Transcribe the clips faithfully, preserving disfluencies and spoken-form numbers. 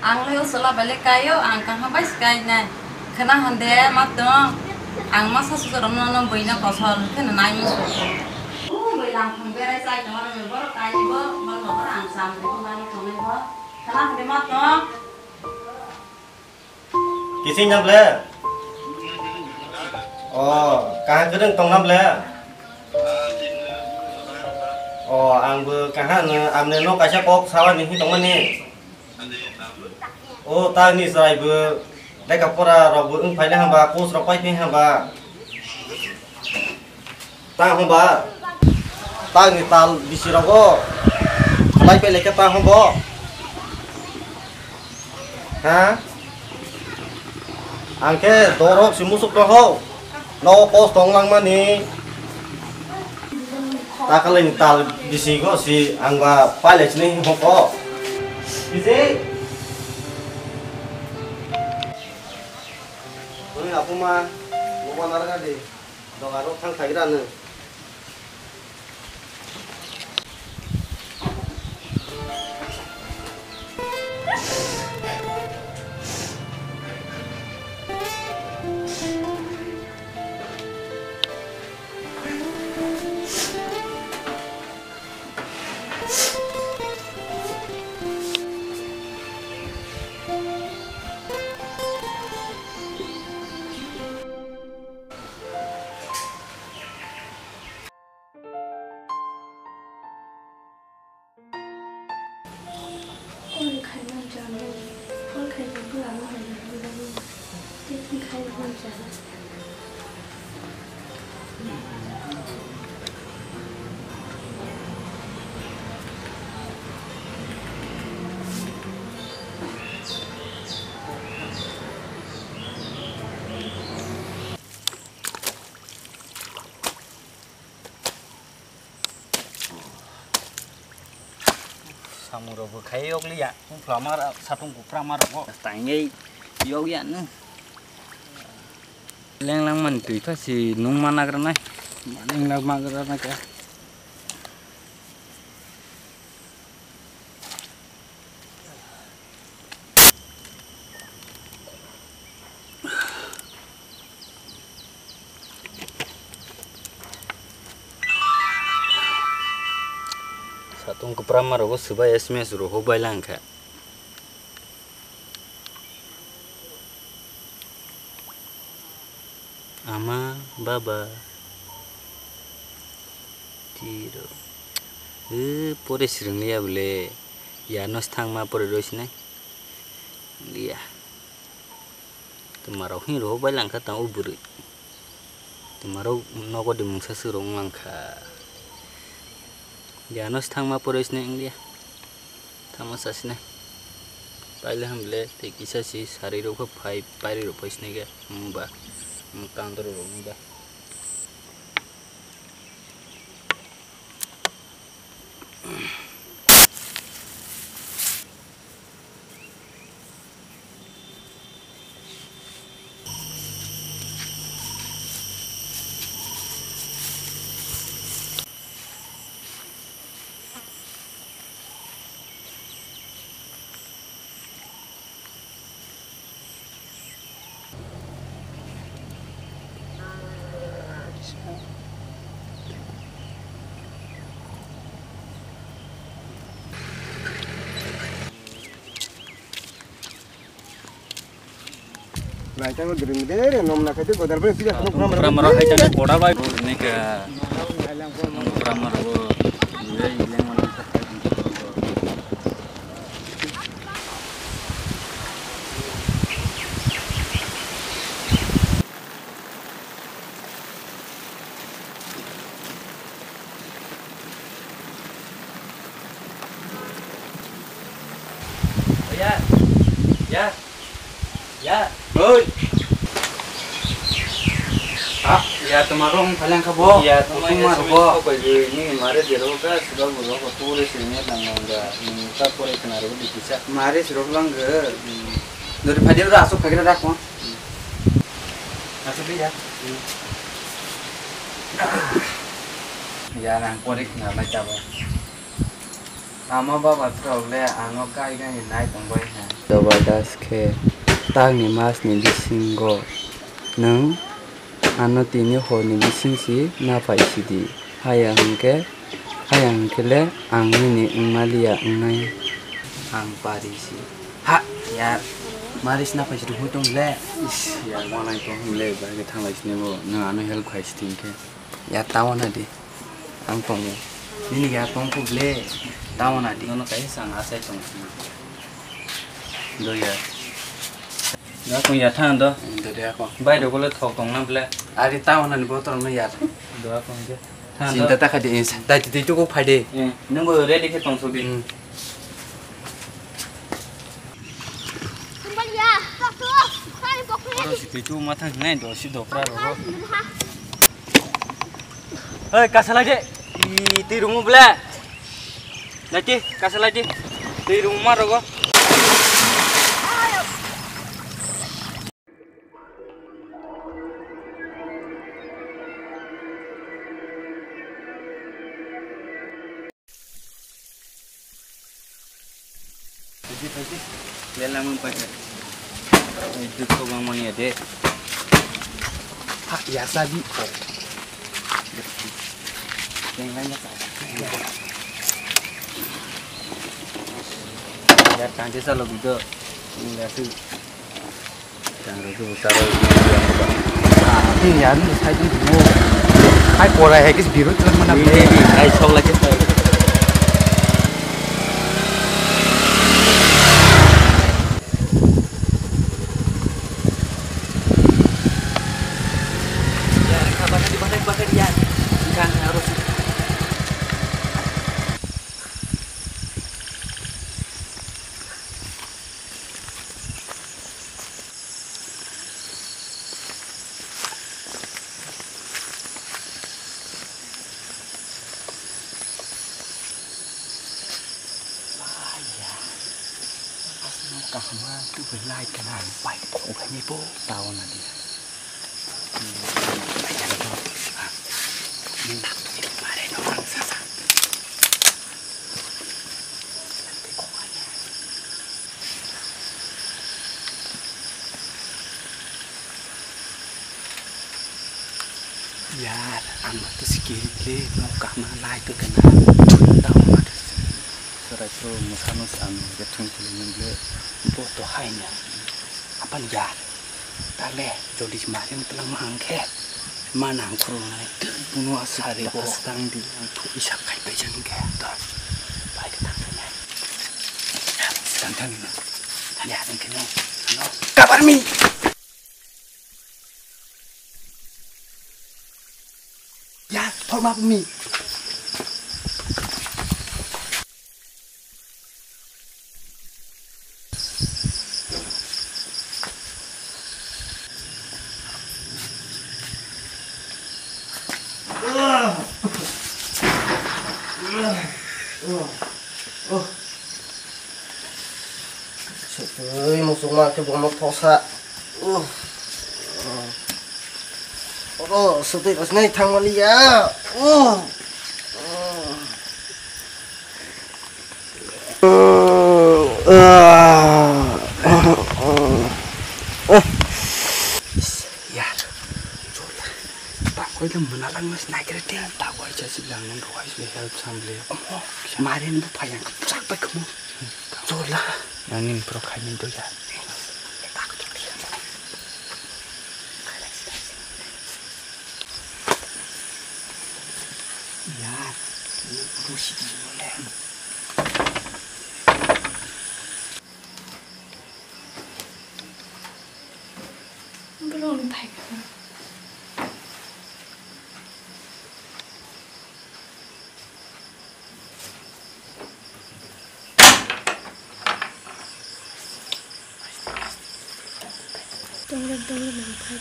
Ang le usula bele kayo, ang kaham bai se kai nai. Khna hande ma tong, ang ma sa susa romno no bui na kosol, khna nai mo. Bui lang thang berai sai tong ro bor kai bo, bor bor ang sam ko ma ni thong bo. Khna hande ma tong. Kising jam le? Oh, kaham kwrwng tong nam le? Oh, ang bo kaham no, ang no kaisa kok sawa ni hi tong mani. O, tangni chwrai bo lekha pora rok bo wng phaina hwnba, course rok pai phi hwnba. Tang hwnba, tangni tal bisi rogo khlai pai lekha tang hwnbo. Ha? Ang khe dorok si musuk rogo. Nogo kos tong langmani. Takalini tal bisingo si ang ba pailai sini hoko. Bisi. Oi, apuma, mo ba narga di. Doga ro thang thai gra nung. Call khaimani chwla, call khaimani bwla no hai, tei khai mani chwla. Samung rok bo khai yok liya, tungphla ma rok, satung kupra ma rok, tangwi yok ya no. Lenglang man twi kha si nung ma nagra nai. Lenglang ma nagra nai kha. Satung kwpram ma rogo swbai S M S rohok bai lang kha. Ama, baba, tiro. Eh, pore swrwng liya bole. Ya no thang ma pore roi sinai. Liya. Twmarok hwnwi rohor bai langkha tang o bwrwi. Twmarok nogo de mungsa swrwng wng langkha. Jano se thangma poroi sinai wngya. Thangma sa sinai. Paile hamle tei kisa si sarirok khe phai parirok phai sinai khe wngba. Wng kandorok wngba. Lai tang dring de re nom na khai de godar bai pija khum khum. Pura maro hai tang koda bai. Nika. Pura maro. Ileng mana. Ya. Ya. Ya. Oi. Ah, ya, tomorrow ang palang ka bo. Ya, tomorrow tomorrow bo. Ko ni mare jero ka sudah bo ko pure sini nang nang ga. Ni ka pore kana ro di kisa. Mare siro lang ga. Dori phadi ro asok phagi ra ko. Asok ya. Ya, nang pore kana lai ta bo. Ama baba rok le ano kai gani nai tong bai ha. Jabardast khe takni masni bisingo nwng ano tini horni bising si naphai sidi. Haya hwnkhe, haya hwnkhe le ang nini wngmaliya wngnai. Ang pari si. Ha, yar. Maris naphai si rwhwi tong le. Is, yar, wanai tong le, bai khe thanglai sini bo. Nwng ano help khai sidi hwnkhe. Yar, tawana di. Ang tongo. Nini ya tongkuk le. Tawana di. Nono kaisa ang asai tong. Do ya. Da kong ya thang do. Do de ako. Bai do gole thok tong na ble. Ari tawana ni botol no yar. Do ako je. Thang do. Sinta ta kha di ins. Dai ti tu ko phai de. Eh, nung bo ready khe tong so di. Hmm. Oro si twi tu ma thang nai do si do pra ro. Oi, kasa lai de. I, twi rumu ble. Lai ti, kasa lai ti. Twi rumu ma rogo. Phaidi, phaidi. Lelang paisa. Dukho bang manya de. Ha, ya sabi. Lelang ya. Ya, tangte salo bido. Ya, tu. Tang rok tu salo. Ah, ni ya, ni sai tu mo. Hai pora hai kis biru tu mana. Ni, ni, ni, hai sok lagi. Kaham tu belai kana pai ko kani bo tawana dia. Yar, ang to sikiri le no kahma lai to kana. Thun da ma. Sarai pro musano san ke thun thun le bo to hai na. Apan yar. Tale, jodi mari mutlang ma ang khe. Ma nang khuru nai. Buno asari ko stang di. Ang to isa kai pai jang khe. To. Pai ke tang nai. Tang tang na. Ani adang khe no. Ano. Kabar mi. Ya, thok ma mi. Sotwi muchungma khe bono thosa. Oro sotwi rosnai thangmani ya. Yar, jola. Takoi le mwnalangma se naikrete. Takoi cha siblang nang rokoi se help samle. Omo, marin bu phayang sak pai kamo. Jola. Nangni pro khai min doya. Yar, bu si di le. Borok no thai kha. Tongrok tongrok nang phai.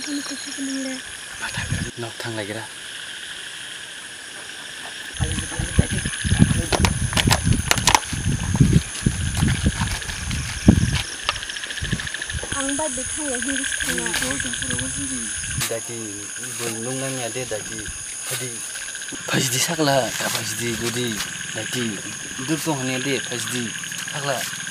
Ani kuchuk nung le. Nok thang laigra. Ang bai bwthang le hindi thangna. Daki, bo nung nang ya de daki. Phadi. Phajdi sakla, phajdi gudi. Daki. Dur tong hanya de, phajdi. Sakla.